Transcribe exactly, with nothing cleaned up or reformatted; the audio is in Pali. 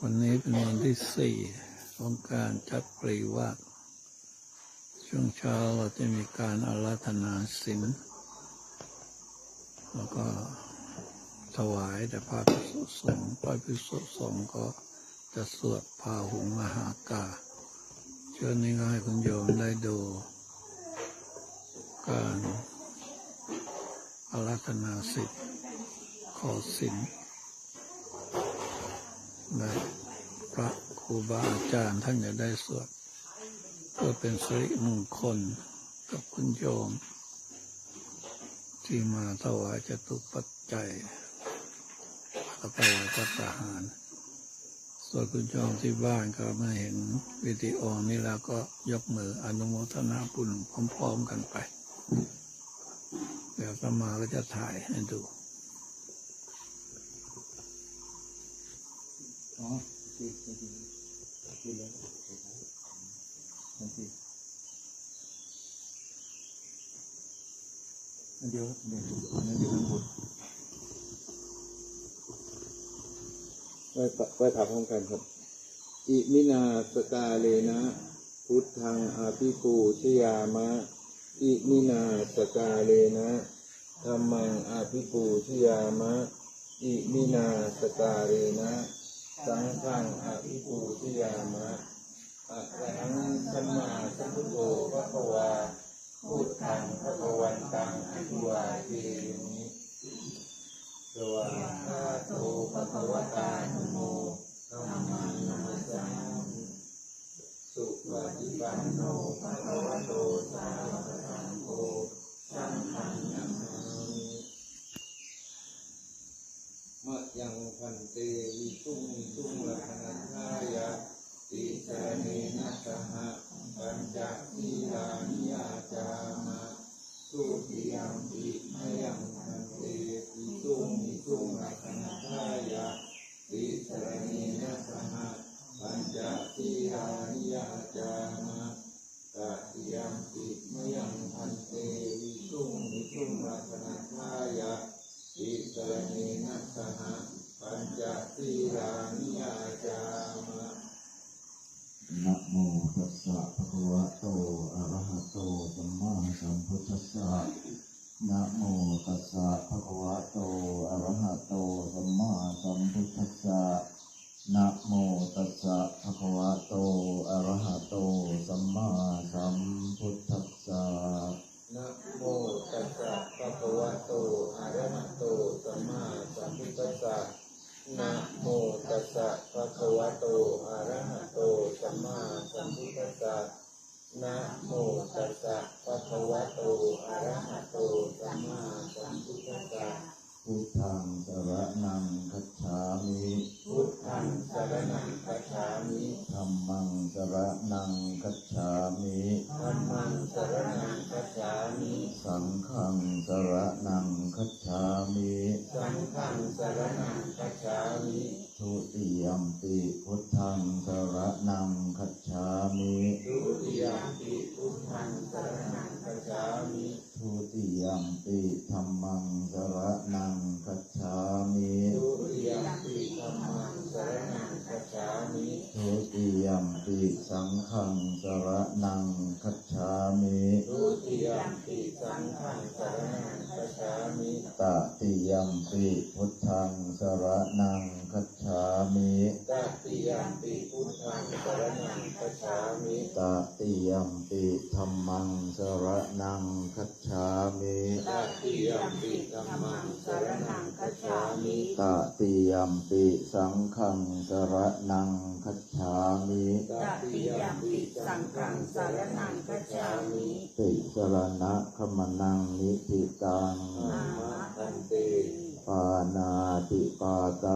วันนี้เป็นวันที่สี่ของการจัดปริวาส ช่วงเช้าเราจะมีการอาราธนาศีล แล้วก็ถวายแด่พระภิกษุสงฆ์ พระภิกษุสงฆ์ก็จะสวดพาหุงมหากา เช้านี้ก็ให้คุณโยมได้ดูการอาราธนาศีล ขอศีล และพระครูบาอาจารย์ท่านจะได้สวด เพื่อเป็นสิริมงคลกับคุณโยม ที่มาถวายจตุปัจจัย และถวายภัตตาหาร ส่วนคุณโยมที่บ้านก็มาเห็นวิดีโอนี้แล้วก็ยกมืออนุโมทนาบุญพร้อมๆกันไป เดี๋ยวอาตมาก็จะถ่ายให้ดู อ๋อ โอเค โอเค โอเค แล้ว โอเค อันเดียวครับ อันเดียว อันนั้นอยู่ข้างบน ไหว้พระ ไหว้พระพร้อมกันครับ Iminā sakkārena buddhaṃ abhipūjayāma. Iminā sakkārena dhammaṃ abhipūjayāma. Iminā sakkārena saṅghaṃ abhipūjayāma. Arahaṃ sammāsambuddho bhagavā, buddhaṃ bhagavantaṃ abhivādemi. Svākkhāto bhagavatā dhammo, dhammaṃ namassāmi. Supaṭipanno bhagavato sāvakasaṅgho, saṅghaṃ namāmi. Mayaṃ bhante visuṃ visuṃ rakkhaṇatthāya tisaraṇena saha pañca sīlāni yācāma. Dutiyampi mayaṃ bhante visuṃ visuṃ rakkhaṇatthāya tisaraṇena saha pañca sīlāni yācāma. Tatiyampi mayaṃ bhante visuṃ visuṃ rakkhaṇatthāya tisaraṇena saha pañca sīlāni yācāma. Namo tassa bhagavato arahato sammāsambuddhassa. Namo tassa bhagavato arahato sammāsambuddhassa. Namo tassa bhagavato arahato sammāsambuddhassa. Namo tassa bhagavato arahato sammāsambuddhassa. Namo tassa bhagavato arahato sammāsambuddhassa. Namo tassa bhagavato arahato sammāsambuddhassa. Buddhaṃ saraṇaṃ gacchāmi. Buddhaṃ saraṇaṃ gacchāmi. Dhammaṃ saraṇaṃ gacchāmi. Dhammaṃ saraṇaṃ gacchāmi. Saṅghaṃ saraṇaṃ gacchāmi. Saṅghaṃ saraṇaṃ gacchāmi. Dutiyampi buddhaṃ saraṇaṃ gacchāmi. Dutiyampi buddhaṃ saraṇaṃ gacchāmi. Dutiyampi dhammaṃ saraṇaṃ gacchāmi. Dutiyampi dhammaṃ saraṇaṃ gacchāmi. Dutiyampi saṅghaṃ saraṇaṃ gacchāmi. Dutiyampi saṅghaṃ saraṇaṃ gacchāmi. Tatiyampi buddhaṃ saraṇaṃ gacchāmi. Tatiyampi buddhaṃ saraṇaṃ gacchāmi. Tatiyampi dhammaṃ saraṇaṃ gacchāmi. Tatiyampi dhammaṃ saraṇaṃ gacchāmi. Tatiyampi saṅghaṃ saraṇaṃ gacchāmi. Tatiyampi saṅghaṃ saraṇaṃ gacchāmi. Tisaraṇagamanaṃ niṭṭhitaṃ. Āma bhante. Pāṇātipātā